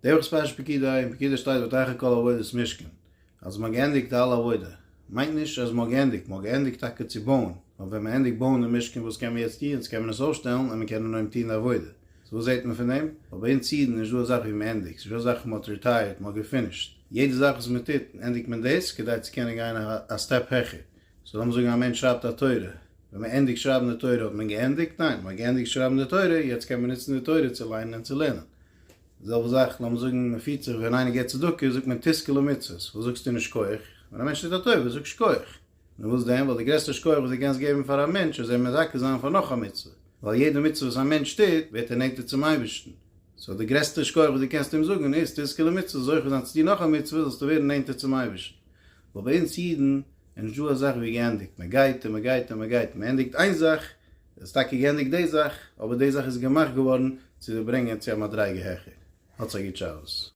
די וואך איז פרשת פקודי, אין פקודי שטייט ותחל כל עבודת משכן, אז מ'האט געענדיגט אלע עבודה, מיינט נישט אז מ'האט געענדיגט, מ'האט געענדיגט טאקע צו בויען, אבער ווען מ'ענדיגט בויען די משכן וואס קען מען יעצט טון, יעצט קען מען עס אויפשטעלן און מ'קען אנהויבן טון די עבודה, so וואס זעט מען פון דעם? ווייל ביי אונז אידן איז נישט דא א זאך ווי מ'ענדיגט, ס'נישט דא א זאך מ'האט retired, מ'האט געפינישט, יעדע זאך וואס מ'טוט ענדיגט מען דאס כדי צו קענען גיין א step העכער, so לאמיר זאגן א מענטש שרייבט א תורה, ווען מען ענדיגט שרייבן די תורה האט מען געענדיגט? ניין, מען האט געענדיגט שרייבן די תורה, יעצט קען מען נוצן די תורה צו ליינען און צו לערנען. די זעלבע זאך, לאמיר זאגן מען פירט זיך ווען איינער געבט צדקה זאגט מען תזכה למצוות, וואס זאגסטו נישט שכוח? ווען א מענטש טוט א טובה זאג שכוח. נו וואס דען, ווייל די גרעסטע שכוח וואס דו קענסט געבן פאר א מענטש איז אים מזכה זיין פאר נאך א מצוה, ווייל יעדע מצוה וואס א מענטש טוט ווערט ער נענטער צום אייבערשטן. so די גרעסטע שכוח וואס דו קענסט אים זאגן איז תזכה למצוות, זוכה זיין צו טון נאך א מצוה זאלסטו ווערן נענטער צום אייבערשטן. ווייל ביי אונז אידן איז נישט דא א זאך ווי געענדיגט, מען גייט און מען גייט און מען גייט, מען ענדיגט איין זאך, עס איז טאקע געענדיגט די זאך, אבער די זאך איז געמאכט געווארן צו דיר ברענגען צו א מדריגה העכער. האטס א גוט שבת.